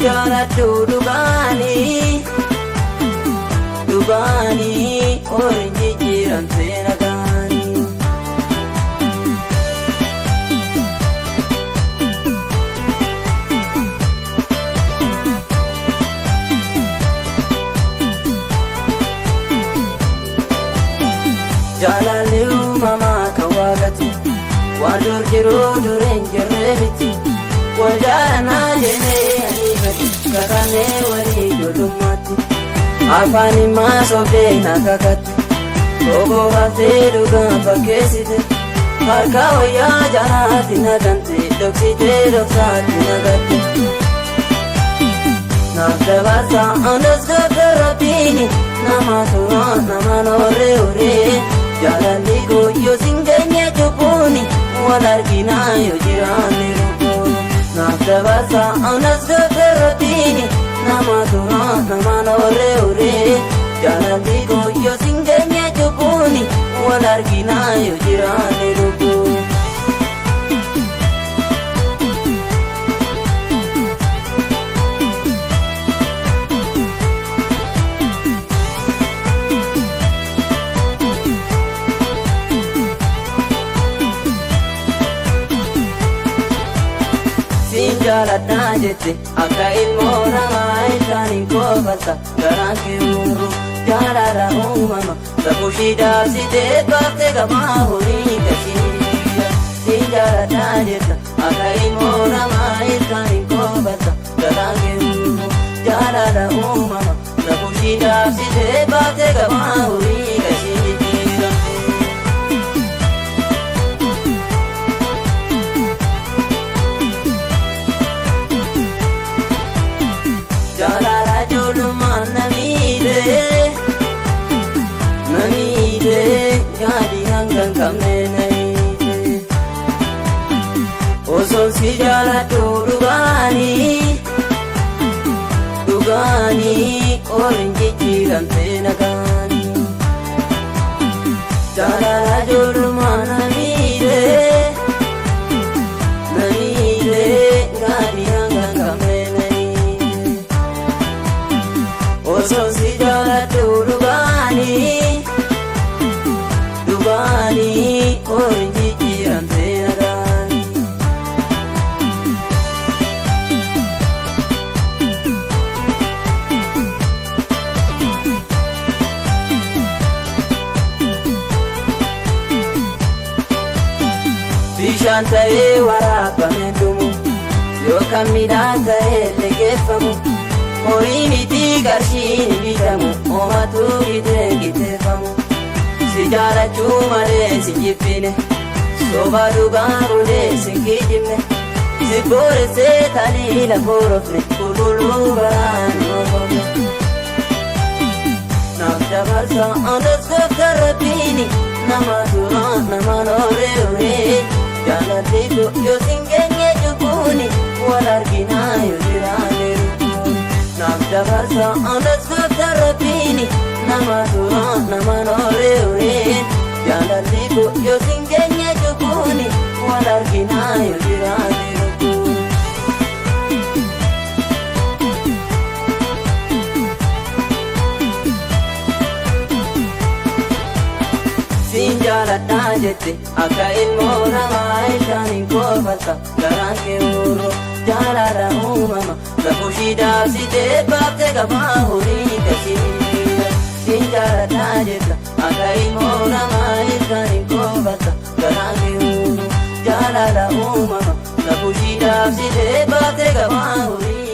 jaaladhu dhugaanii dhugaanii horiin jijjiiramtee nagaanii. Jaalalli uumamaa kan waaqati waan dur jiruu dureen jirree miti. Wal jaalannaa jennee ariifate kakannee walii ijoollummaatti. Afaan himaa sobdee na kakatte oboo haftee dhugaan fakkeessite. Harka wayyaa jalaatti na gante dhoksitee dhoksaatti na gatte. Naaf dabarsa anas gaafa rabbiini nama tura nama nooree horee jaalalli koo yoo sin geenye cubbuuni wal arginaa yoo jiraanne lubbuun. Naaf dabarsa anas gaafa rabbiini nama tura nama nooree horee jaalalli koo yoo sin geenye cubbuuni wal arginaa yoo jiraanne lubbuun. Siin jaaladhaa jette akka ilmoo namaa ilkaaniin koofalta garaan kee uumru jaalala uumama safuushii daabsitee baaftee gamaa horii gasiira. Siin jaaladhaa jetta akka ilmoo namaa ilkaaniin koofalta garaan kee uumru jaalala uumama safuushii daabsitee baaftee gamaa horii gasiira. Jaalala ijoollummaan na miidhee na miidhee gaadhi hanga hin qabne na hiite. Osoon si jaaladhu dhugaanii dhugaanii horiin jijjiiramtee nagaanii. Jaalala ijoollummaan na miidhee na miidhee gaadhi hanga hin qabne na hiite. Osoon si jaaladhu dhugaanii dhugaanii horiin jijjiiramtee nagaanii. Bishaan ta'ee waraabamee dhumu yookaan midhaan ta'ee liqeeffamu horii miti qarshiin bitamu homatu bitee qixxeeffamu. Si jaalachuu malee si jibbine soba dhugaa godhee si kijibne si booressee taliila boorofne qulqulluu baraan moofamne. Naaf dabarsa anas goofta rabbiini nama tura nama nooree horee jaalalli koo yoo sin geenye cubbuuni wal arginaa yoo jiraanne lubbuun. Naaf dabarsa anas goofta rabbiini nama tura nama nooree horee jaalalli koo yoo sin geenye cubbuuni wal arginaa yoo jiraanne lubbuun. Siin jaaladhaa jette akka ilmoo namaa ilkaaniin koofalta garaan kee uurru jaalala uumama safuushii daabsitee baaftee gamaa horii gasiira. Siin jaaladhaa jetta akka ilmoo namaa ilkaaniin koofalta garaan kee uurru jaalala uumama safuushii daabsitee baaftee gamaa horii.